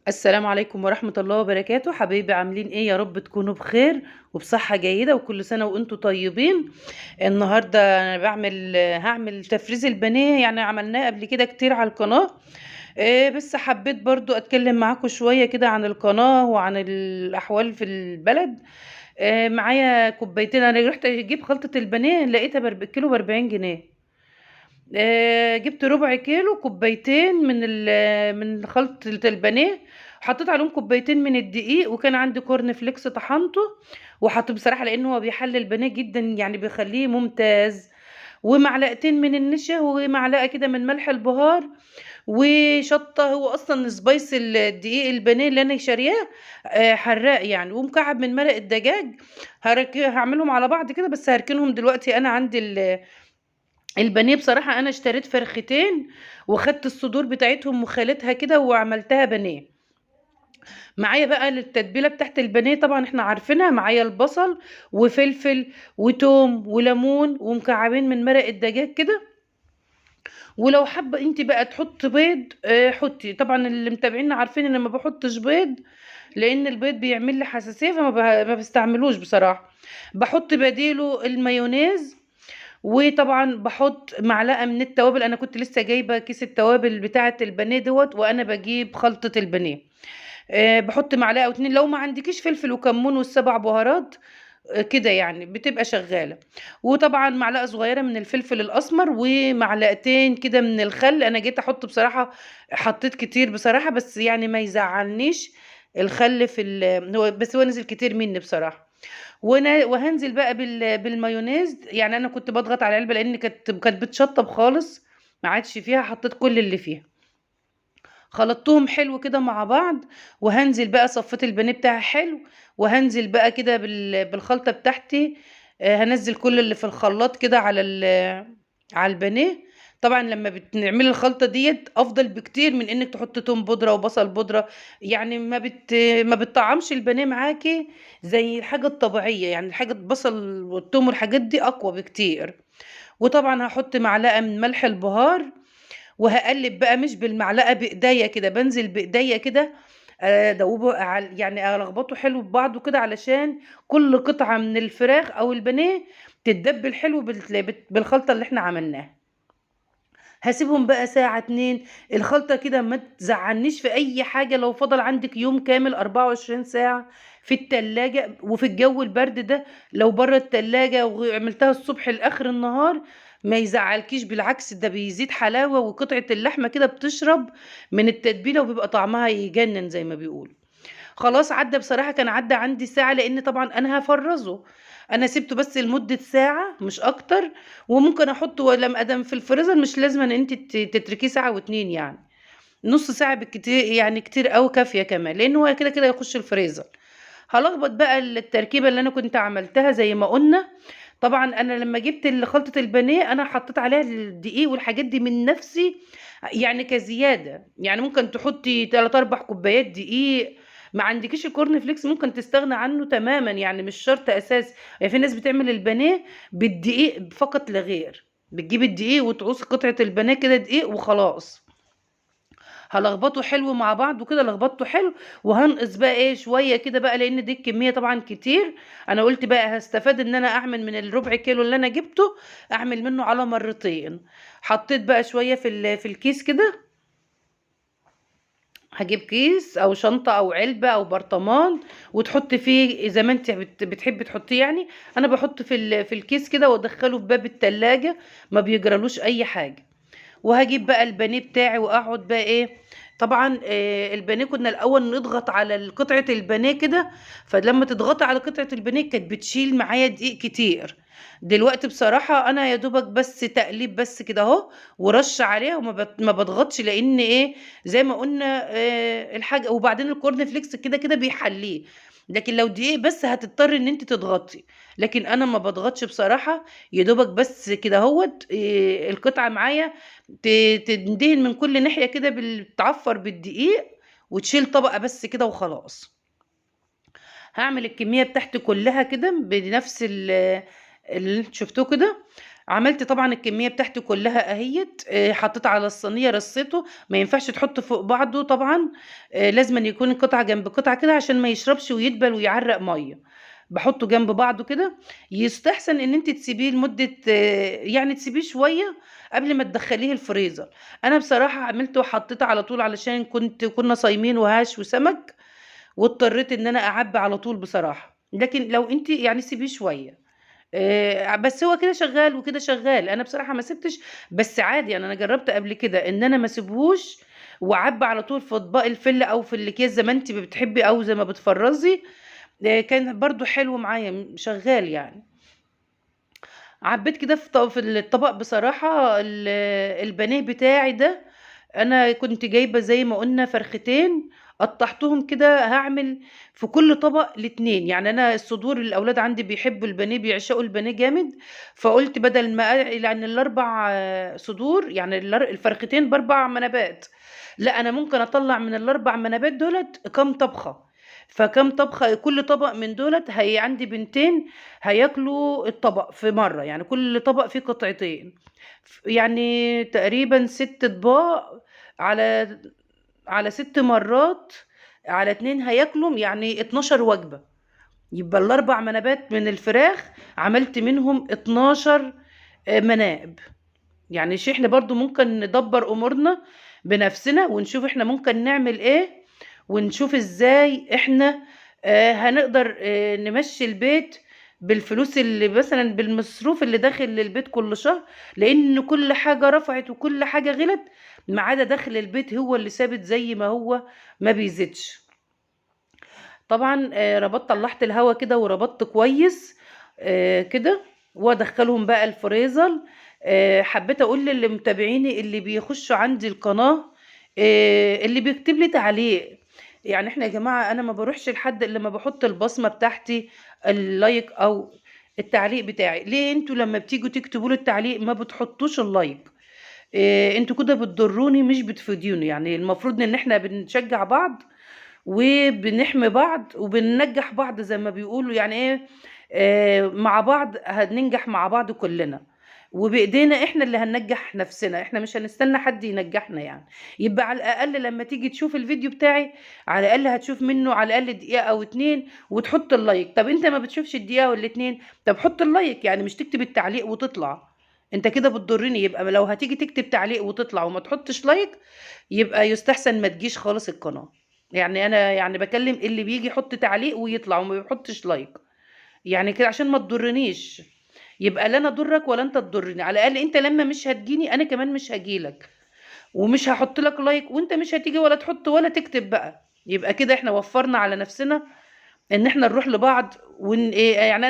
السلام عليكم ورحمة الله وبركاته. حبايبي عاملين ايه؟ يا رب تكونوا بخير وبصحة جيدة، وكل سنة وانتم طيبين. النهاردة انا هعمل تفريز البانيه، يعني عملناه قبل كده كتير على القناة، بس حبيت برضو اتكلم معاكم شوية كده عن القناة وعن الاحوال في البلد. معايا كوبايتين، انا رحت اجيب خلطة البانيه لقيتها كيلو ب40 جنيه. جبت ربع كيلو، كوبايتين من خلطة البانيه، حطيت عليهم كوبايتين من الدقيق، وكان عندي كورن فليكس طحنته وحطيته بصراحة لأنه هو بيحلي البانيه جدا، يعني بيخليه ممتاز. ومعلقتين من النشا، ومعلقة كده من ملح البهار، وشطة. هو أصلا spice الدقيق البانيه اللي أنا شارياه حراق يعني، ومكعب من مرق الدجاج. هعملهم على بعض كده، بس هركنهم دلوقتي. أنا عندي البانيه بصراحة أنا اشتريت فرختين وخدت الصدور بتاعتهم وخالتها كده وعملتها بانيه. معايا بقى للتتبيلة بتاعت البانيه طبعا احنا عارفينها، معايا البصل وفلفل وتوم وليمون ومكعبين من مرق الدجاج كده. ولو حابة انت بقى تحط بيض، حطي. طبعا اللي متابعينا عارفين ان ما بحطش بيض لان البيض بيعمل لي حساسية، فما بستعملوش بصراحة. بحط بديله المايونيز. وطبعا بحط معلقه من التوابل، انا كنت لسه جايبه كيس التوابل بتاعه البانيه دوت وانا بجيب خلطه البانيه. بحط معلقه او اتنين، لو ما عندكيش فلفل وكمون والسبع بهارات، كده يعني بتبقى شغالة. وطبعا معلقه صغيرة من الفلفل الاسمر، ومعلقتين كده من الخل. انا جيت احط بصراحة، حطيت كتير بصراحة، بس يعني ما يزعلنيش الخل في هو بس هو نزل كتير مني بصراحة. وهنزل بقى بالمايونيز. يعني انا كنت بضغط على العلبة لان كانت بتشطب خالص، ما عادش فيها، حطيت كل اللي فيها، خلطتهم حلو كده مع بعض. وهنزل بقى صفيت البانيه بتاعي حلو، وهنزل بقى كده بالخلطه بتاعتي. هنزل كل اللي في الخلاط كده على البانيه. طبعا لما بتعملي الخلطة ديت افضل بكتير من انك تحطي توم بودره وبصل بودره، يعني ما بتطعمش البانيه معاكي زي الحاجة الطبيعية، يعني الحاجة البصل والثوم والحاجات دي اقوى بكتير. وطبعا هحط معلقه من ملح البهار، وهقلب بقى مش بالمعلقه، بايديا كده، بنزل بايديا كده، ادوبة يعني الخبطه حلو ببعضه كده، علشان كل قطعه من الفراخ او البانيه تتدبل حلو بالخلطه اللي احنا عملناها. هسيبهم بقى ساعة اتنين الخلطة كده، ما تزعلنيش في اي حاجة. لو فضل عندك يوم كامل 24 ساعة في التلاجة، وفي الجو البرد ده لو بره التلاجة وعملتها الصبح لاخر النهار ما يزعلكيش، بالعكس ده بيزيد حلاوة، وقطعة اللحمة كده بتشرب من التتبيلة وبيبقى طعمها يجنن زي ما بيقولوا. خلاص عدى بصراحة، كان عدى عندي ساعة، لأن طبعا أنا هفرزه، أنا سبته بس لمدة ساعة مش أكتر، وممكن أحطه ولا أدم في الفريزر، مش لازم إن أنت تتركيه ساعة واتنين، يعني نص ساعة بالكتير، يعني كتير أوي كافية كمان، لأن هو كده كده يخش الفريزر. هلخبط بقى التركيبة اللي أنا كنت عملتها زي ما قلنا. طبعا أنا لما جبت خلطة البانيه أنا حطيت عليها الدقيق والحاجات دي من نفسي، يعني كزيادة، يعني ممكن تحطي 3-4 كوبايات دقيق. ما عندكيش الكورن فليكس ممكن تستغنى عنه تماما، يعني مش شرط اساس. يعني في ناس بتعمل البانيه بالدقيق فقط لا غير، بتجيب الدقيق وتعوص قطعة البانيه كده دقيق وخلاص. هلخبطه حلو مع بعض وكده، لخبطته حلو، وهنقص بقى ايه شوية كده بقى، لان دي الكمية طبعا كتير. انا قلت بقى هستفاد ان انا اعمل من الربع كيلو اللي انا جبته اعمل منه على مرتين. حطيت بقى شوية في الكيس كده، هجيب كيس او شنطه او علبة او برطمان وتحط فيه زي ما انت بتحبي تحطيه. يعني انا بحط في الكيس كده وادخله في باب التلاجة، ما بيجرالوش اي حاجة. وهجيب بقى البانيه بتاعي واقعد بقى ايه، طبعا، البانيه كنا الاول نضغط على قطعه البانيه كده، فلما تضغطي على قطعه البانيه كانت بتشيل معايا دقيق كتير. دلوقتي بصراحة انا يا دوبك بس تقليب بس كده اهو ورش عليها، وما بضغطش، لان ايه زي ما قلنا، الحاجة. وبعدين الكورن فليكس كده كده بيحليه، لكن لو دقيق بس هتضطر ان انت تضغطي، لكن انا ما بضغطش بصراحة، يا دوبك بس كده اهوت، القطعة معايا تندهن من كل ناحية كده، بتعفر بالدقيق وتشيل طبقه بس كده وخلاص. هعمل الكمية بتاعتي كلها كده بنفس اللي انتوا شفتوه كده. عملت طبعا الكمية بتاعتي كلها اهيت، حطيت على الصينية رصيته، ما ينفعش تحط فوق بعضه طبعا، لازم يكون قطعه جنب قطعه كده عشان ما يشربش ويدبل ويعرق مية. بحطه جنب بعضه كده. يستحسن ان انت تسيبيه لمدة، يعني تسيبيه شوية قبل ما تدخليه الفريزر. انا بصراحة عملته وحطيته على طول علشان كنا صايمين وهاش وسمك، واضطريت ان انا اعبي على طول بصراحة. لكن لو انت يعني سيبيه شوية، بس هو كده شغال وكده شغال. انا بصراحة ما سبتش، بس عادي يعني انا جربت قبل كده ان انا ما سيبهوش وعبي على طول في اطباق الفلة او في الاكياس زي ما انت بتحبي او زي ما بتفرزي، كان برضو حلو معايا شغال يعني. عبيت كده في الطبق بصراحة. البانيه بتاعي ده انا كنت جايبه زي ما قلنا فرختين، قطعتهم كده، هعمل في كل طبق الاتنين. يعني انا الصدور الاولاد عندي بيحبوا البانيه، بيعشقوا البانيه جامد، فقلت بدل ما يعني الاربع صدور، يعني الفرختين باربع منابات، لا انا ممكن اطلع من الاربع منابات دولت كام طبخه. فكم طبخه، كل طبق من دولت هي عندي بنتين هياكلوا الطبق في مرة، يعني كل طبق فيه قطعتين، يعني تقريبا 6 اطباق على 6 مرات على 2 هياكلهم، يعني 12 وجبة. يبقى الاربع منابات من الفراخ عملت منهم 12 مناب. يعني شيء احنا برضو ممكن ندبر امورنا بنفسنا ونشوف احنا ممكن نعمل ايه، ونشوف ازاي احنا هنقدر نمشي البيت بالفلوس اللي مثلا بالمصروف اللي داخل للبيت كل شهر، لان كل حاجة رفعت وكل حاجة غلت، ما عدا دخل البيت هو اللي ثابت زي ما هو ما بيزيدش. طبعا ربطت، طلعت الهوا كده وربطت كويس كده، وادخلهم بقى الفريزر. حبيت اقول للي متابعيني اللي بيخشوا عندي القناة، اللي بيكتب لي تعليق، يعني احنا يا جماعة انا ما بروحش لحد الا لما بحط البصمة بتاعتي، ال like او التعليق بتاعي. ليه انتوا لما بتيجوا تكتبوا لي التعليق ما بتحطوش ال like؟ انتوا كده بتضروني مش بتفيدوني. يعني المفروض ان احنا بنشجع بعض وبنحمي بعض وبننجح بعض زي ما بيقولوا، يعني ايه، مع بعض هننجح مع بعض كلنا، وبايدينا احنا اللي هننجح نفسنا، احنا مش هنستنى حد ينجحنا. يعني يبقى على الاقل لما تيجي تشوف الفيديو بتاعي على الاقل هتشوف منه على الاقل دقيقة او 2 وتحط ال like. طب انت ما بتشوفش الدقيقة والاتنين، طب حط ال like، يعني مش تكتب التعليق وتطلع، انت كده بتضرني. يبقى لو هتيجي تكتب تعليق وتطلع وما تحطش like يبقى يستحسن ما تجيش خالص القناة. يعني انا يعني بكلم اللي بيجي يحط تعليق ويطلع وما بيحطش like، يعني كده عشان ما تضرنيش. يبقى لا انا اضرك ولا انت تضرني، على الاقل انت لما مش هتجيني انا كمان مش هجيلك، ومش هحط لك like، وانت مش هتيجي ولا تحط ولا تكتب بقى. يبقى كده احنا وفرنا على نفسنا ان احنا نروح لبعض ون ايه يعني.